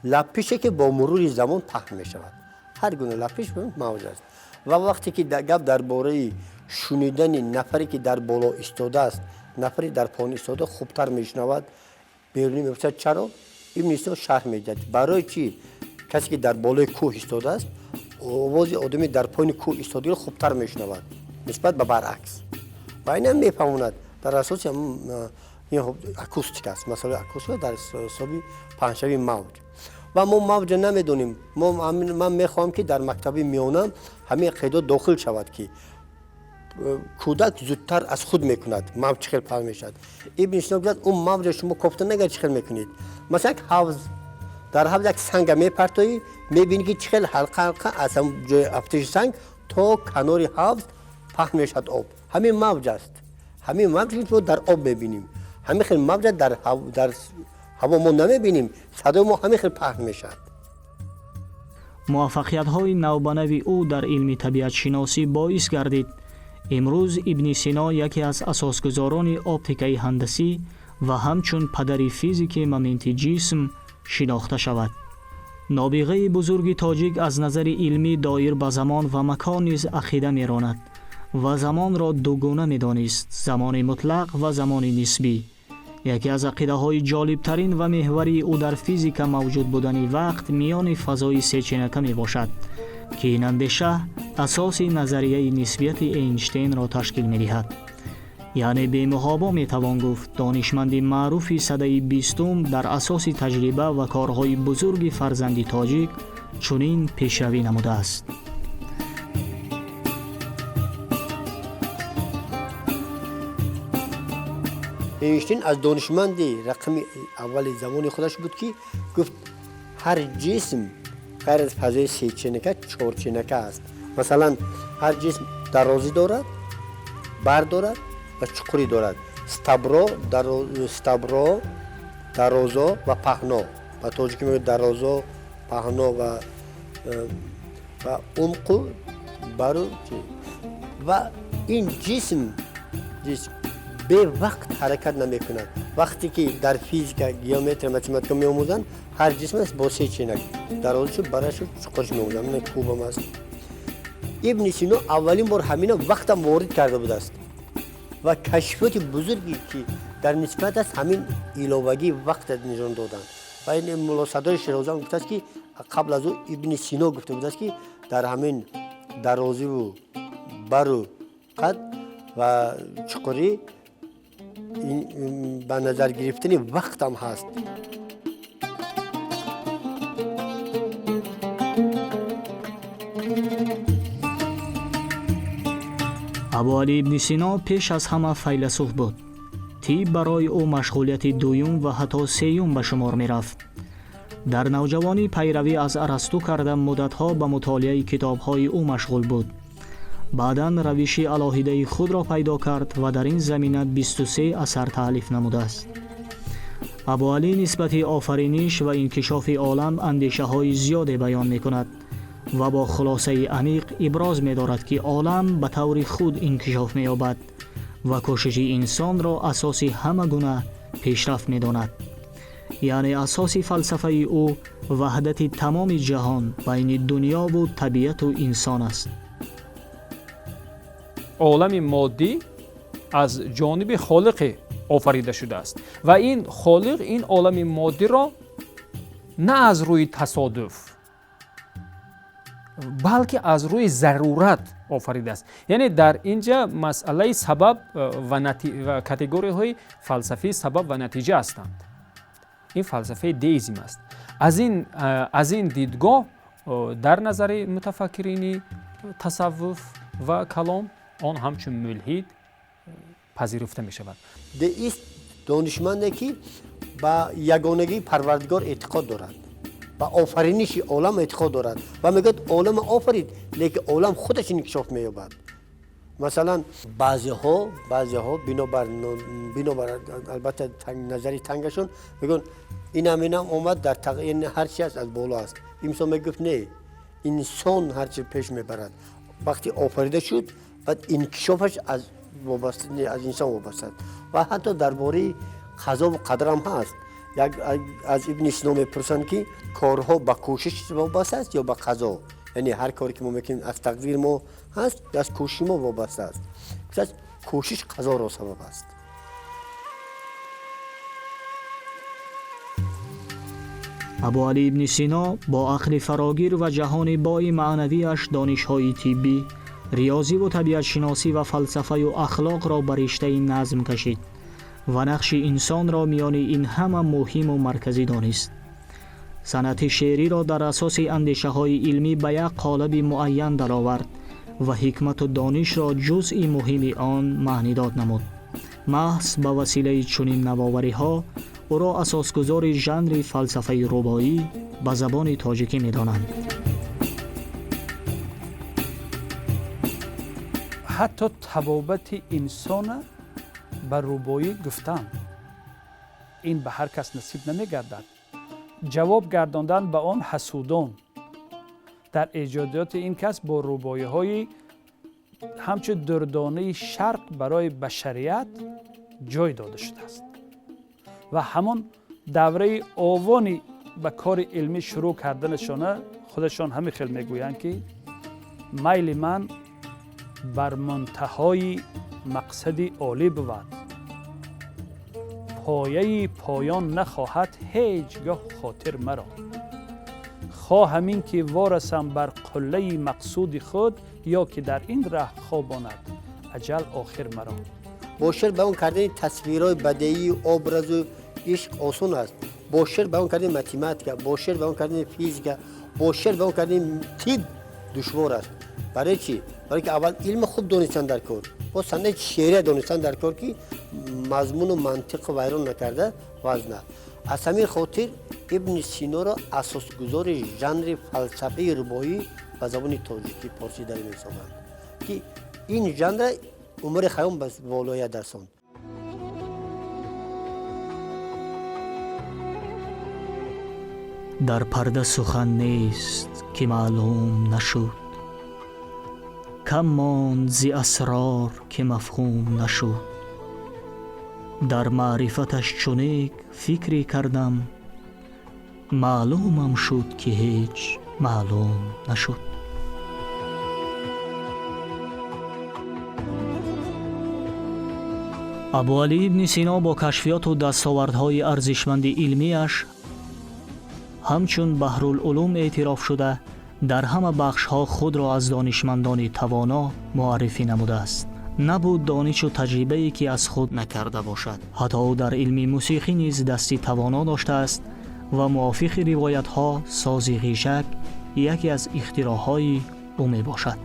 лаппише, ки бо мурури замон паҳн мешавад. Ҳар гуна лаппиш мавҷ аст. Ва вақте ки гап дар бораи шунидани нафаре, ки дар боло истодааст, нафаре дар поён истода хубтар мешунавад, Берунӣ мепурсад, чаро? Ибни Сино шарҳ медиҳад, барои чӣ касе, ки дар болои кӯҳ истодааст, овози одами дар поёни кӯҳ истодагиро хубтар мешунавад нисбат ба баръакс. Ва инам мефаҳмонад дар асоси ин акустика аст, масъалаи акустика дар ҳисоби паҳншавии мавҷ. Ва мо мавҷа намедонем. Ман мехоҳам, ки дар мактаби миёна ҳамин қайдо дохил шавад, ки кӯдак зудтар аз худ мекунад, мавҷ чӣ хел паҳн мешавад. Ибни Сино гуфтааст, он мавҷа шумо кофта нагар чӣ хел мекунед. Масалан, як ҳавз, дар ҳавз як санга мепартоӣ, мебинӣ, ки чӣ хел ҳалқа ҳалқа аз ҳам ҷои афтиши санг то канори ҳавз паҳн мешавад об. Ҳамин мавҷ аст. Ҳамин мавҷ мо дар об мебинем. Ҳамин хел мавҷа дар ҳаво мо намебинем, садои мо ҳамин хел паҳн мешавад. Муваффақиятҳои навбанави ӯ дар илми табиатшиносӣ боис гардид, имрӯз Ибни Сино яке аз асосгузорони оптикаи ҳандасӣ ва ҳамчун падари физики моменти ҷисм шинохта шавад. Нобиғаи бузурги тоҷик аз назари илмӣ доир ба замон ва макон низ ақида меронад ва замонро дугуна медонист: замони мутлақ ва замони нисбӣ. Яке аз ақидаҳои ҷолибтарин ва меҳварии ӯ дар физика мавҷуд будани вақт миёни фазои сечинака мебошад, ки ин андеша асоси назарияи нисбияти Эйнштейнро ташкил медиҳад. Яъне бемуҳобо метавон гуфт, донишманди маъруфи садаи бистум дар асоси таҷриба ва корҳои бузурги фарзанди тоҷик чунин пешравӣ намудааст. Эйнштейн аз донишманди рақами аввали замони худаш буд, ки гуфт, ҳар ҷисм ғайр аз фазои сечинака чорчинака аст. Масалан, ҳар ҷисм дарозӣ дорад, бар дорад ва чуқурӣ дорад. Стабро, дарозо ва паҳно, ба тоҷикӣ мегӯяд дарозо, паҳно ва умқу, бару. Ва ин ҷисм бевақт ҳаракат намекунад. Вақте ки дар физика, геометрия, математика меомӯзанд, ҳар ҷисм аст бо се чинак: дарозишу, барашу, чуқуриш меомӯзанд. Мина кубам аст. Ибни Сино аввалин бор ҳамина вақтам ворид карда будааст ва кашфиёти бузурге, ки дар нисбат аст, ҳамин иловагии вақта нишон доданд. Ва ин Муллосадои Шерозам гуфтааст, ки қабл аз ӯ Ибни Сино гуфта будааст, ки дар ҳамин дарозиву бару қад ва чуқурӣ ба назар гирифтани вақтам ҳаст. Абуалӣ Ибни Сино пеш аз ҳама файласуф буд. Тиб барои ӯ машғулияти дуюм ва ҳатто сеюм ба шумор мерафт. Дар навҷавонӣ пайравӣ аз Арасту карда, муддатҳо ба мутолиаи китобҳои ӯ машғул буд. Баъдан равиши алоҳидаи худро пайдо кард ва дар ин замина 23 асар таълиф намудааст. Абуалӣ нисбати офариниш ва инкишофи олам андешаҳои зиёде баён мекунад ва бо хулосаи амиқ иброз медорад, ки олам ба таври худ инкишоф меёбад ва кӯшиши инсонро асоси ҳама гуна пешрафт медонад. Яъне асоси фалсафаи ӯ ваҳдати тамоми ҷаҳон байни дунёву табиату инсон аст. Олами моддӣ аз ҷониби холиқе офарида шудааст ва ин холиқ ин олами моддиро на аз рӯи тасодуф, балки аз рӯи зарурат офаридааст. Яъне дар ин ҷа масъалаи сабаб ва категорияҳои фалсафии сабаб ва натиҷа ҳастанд. Ин фалсафаи деизм аст. Аз ин дидгоҳ, дар назари мутафаккирини тасаввуф ва калом, он ҳамчун мулҳид пазируфта мешавад. Деист донишманде, ки ба ягонагии Парвардигор эътиқод дорад, ба офариниши олам эътиқод дорад ва мегӯяд, олама офарид, лекин олам худаш инкишоф меёбад. Масалан, баъзеҳо бинобар, албатта, назари тангашон мегӯянд, инам омад дар ҳар чи аст, аз боло аст. Инсон мегуфт, не, инсон ҳарчи пеш мебарад, вақте офарида шуд, баъд инкишофаш аз инсон вобаста аст. Ва ҳатто дар бораи қазову қадрам ҳаст. Як аз Ибни Сино мепурсанд, ки корҳо ба кӯшиш вобаста аст ё ба қазо, яъне ҳар коре ки мо мекунем, аз тақдири мо ҳаст ё аз кӯшиши мо вобаста аст? Гуфтааст, кӯшиш қазоро сабаб аст. Абуалӣ Ибни Сино бо ақли фарогир ва ҷаҳони бои маънавиаш донишҳои тиббӣ, риёзиву табиатшиносӣ ва фалсафаю ахлоқро ба риштаи назм кашид ва нақши инсонро миёни ин ҳама муҳиму марказӣ донист. Санъати шеъриро дар асоси андешаҳои илмӣ ба як қолаби муайян даровард ва ҳикмату донишро ҷузъи муҳими он маънидод намуд. Маҳз ба василаи чунин навовариҳо ӯро асосгузори жанри фалсафаи рубоӣ ба забони тоҷикӣ медонанд. Ҳатто табобати инсона ба рубоӣ гуфтан ин ба ҳар кас насиб намегардад. Ҷавоб гардондан ба он ҳасудон дар эҷодиёти ин кас бо рубоиҳои ҳамчун дурдонаи шарқ барои башарият ҷой дода шудааст ва ҳамон давраи овони ба кори илмӣ шурӯъ карданашона худашон ҳамин хел мегӯянд, ки майли ман бар мунтаҳои мақсади олӣ бувад, пояи поён нахоҳад ҳеҷ гоҳ хотир маро, хоҳам ин ки ворасам бар қуллаи мақсуди худ, ё ки дар ин раҳ хобонад аҷал охир маро. Бо шеър баён кардани тасвирҳои бадеӣ, образу ишқ осон аст. Бо шеър баён кардани математика, бо шеър баён кардани физика, бо шеър баён кардани тиб душвор аст. Барои чӣ? Барои ки аввал илми хуб донистан дар кор, бо санъати шеърия донистан дар кор, ки мазмуну мантиқро вайрон накарда вазна. Аз ҳамин хотир Ибни Синоро асосгузори жанри фалсафаи рубоӣ ба забони тоҷикӣ порсӣ дарӣ меҳисобанд, ки ин жанра Умари Хайём ба волоят расонд. Дар парда сухан нест, ки маълум нашуд, кам монд зи асрор, ки мафҳум нашуд. Дар маърифаташ чунек фикре кардам, маълумам шуд, ки ҳеҷ маълум нашуд. Абуалӣ ибни Сино бо кашфиёту дастовардҳои арзишманди илмиаш ҳамчун Баҳрулулум эътироф шуда, дар ҳама бахшҳо худро аз донишмандони тавоно муаррифӣ намудааст. Набуд донишу таҷрибае, ки аз худ накарда бошад. Ҳатто ӯ дар илми мусиқӣ низ дасти тавоно доштааст ва мувофиқи ривоятҳо сози ғижак яке аз ихтироъҳои ӯ мебошад.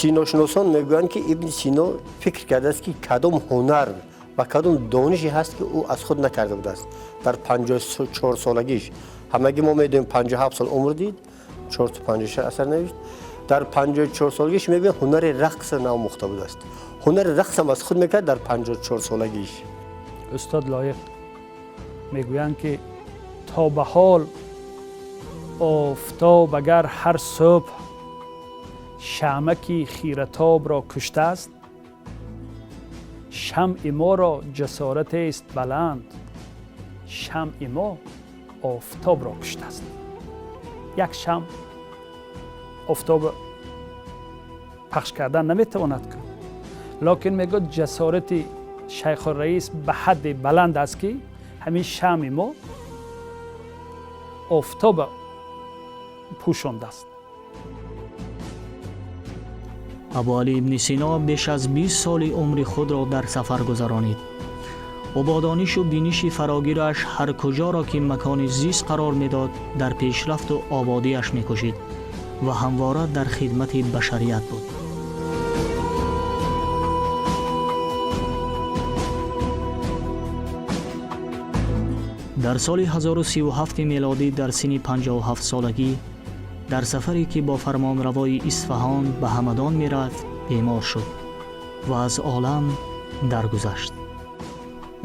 Синошиносон мегӯянд, ки Ибни Сино фикр кардааст, ки кадом ҳунар ва кадом донише ҳаст, ки ӯ аз худ накарда будааст. Дар 54 солагиш, ҳамагӣ мо медонем, 57 сол умр дид, 456 асар навишт. Дар 54 солагиш мегӯянд, ҳунари рақсро наомӯхта будааст. Ҳунари рақсам аз худ мекард дар 54 солагиш. Устод Лоиқ мегӯянд, ки то ба ҳол офтоб агар ҳар субҳ шамаки хиратобро куштааст, шамъи моро ҷасоратест баланд, шамъи мо офтобро куштааст. Як шамъ офтоб пахш кардан наметавонад кун, локин мегӯяд, ҷасорати шайхурраис ба ҳадде баланд аст, ки ҳамин шамъи мо офтоба пӯшондааст. Абуалӣ ибни Сино беш аз 20 соли умри худро дар сафар гузаронид. Ӯ бо донишу биниши фарогираш ҳар куҷоро ки макони зист қарор медод, дар пешрафту ободиаш мекӯшид ва ҳамвора дар хидмати башарият буд. Дар соли 1037 мелодӣ дар синни 57 солагӣ дар сафаре, ки бо фармонравои Исфаҳон ба Ҳамадон мерафт, бемор шуд ва аз олам даргузашт.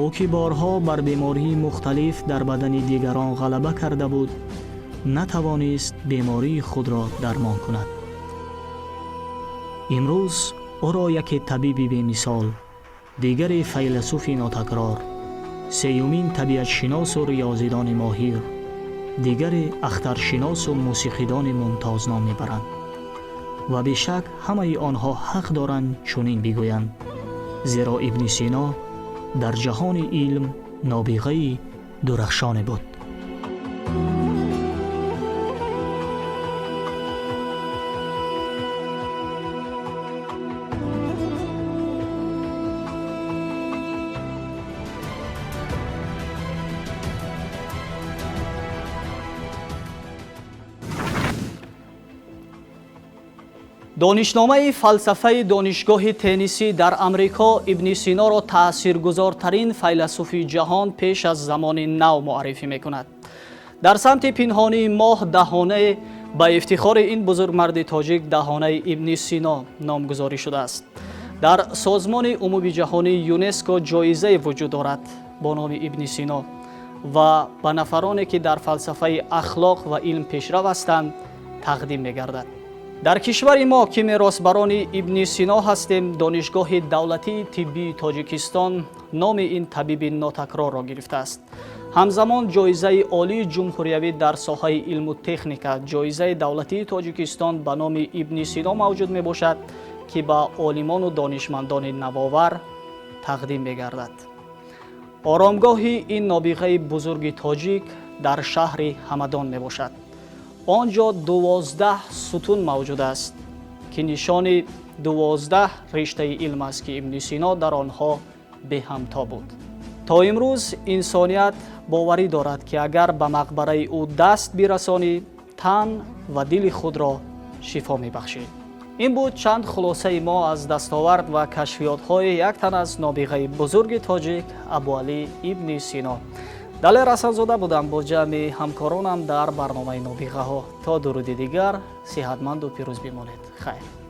Ӯ, ки борҳо бар бемории мухталиф дар бадани дигарон ғалаба карда буд, натавонист бемории худро дармон кунад. Имрӯз ӯро яке табиби бемисол, дигаре файласуфи нотакрор, сеюмин табиатшиносу риёзидони моҳир, дигаре ахтаршиносу мусиқидони мумтозном мебаранд ва бешак ҳамаи онҳо ҳақ доранд чунин бигӯянд, зеро Ибни Сино дар ҷаҳони илм нобиғаи дурахшоне буд. Донишномаи фалсафаи Донишгоҳи Теннисӣ дар Амрико Ибни Синоро таъсиргузортарин файласуфи ҷаҳон пеш аз замони нав муаррифӣ мекунад. Дар самти пинҳонии моҳ даҳонае ба ифтихори ин бузургмарди тоҷик Даҳонаи Ибни Сино номгузорӣ шудааст. Дар Созмони умумиҷаҳонии ЮНЕСКО ҷоизае вуҷуд дорад бо номи Ибни Сино ва ба нафароне, ки дар фалсафаи ахлоқ ва илм пешрав ҳастанд, тақдим мегардад. Дар кишвари мо, ки меросбарони Ибни Сино ҳастем, Донишгоҳи давлатии тиббии Тоҷикистон номи ин табиби нотакрорро гирифтааст. Ҳамзамон ҷоизаи олии ҷумҳуриявӣ дар соҳаи илму техника, Ҷоизаи давлатии Тоҷикистон ба номи Ибни Сино мавҷуд мебошад, ки ба олимону донишмандони навовар тақдим мегардад. Оромгоҳи ин нобиғаи бузурги тоҷик дар шаҳри Ҳамадон мебошад. Он ҷо 12 сутун мавҷуд аст, ки нишони 12 риштаи илм аст, ки Ибни Сино дар онҳо беҳамто буд. То имрӯз инсоният боварӣ дорад, ки агар ба мақбараи ӯ даст бирасонӣ, тан ва дили худро шифо мебахшӣ. Ин буд чанд хулосаи мо аз дастовард ва кашфиётҳои як тан аз нобиғаи бузурги тоҷик Абуалӣ Ибни Сино. Далер Ҳасанзода будам бо ҷамъи ҳамкоронам дар барномаи «Нобиғаҳо». То дуруди дигар, сиҳатманду пирӯз бимонед. Хайр.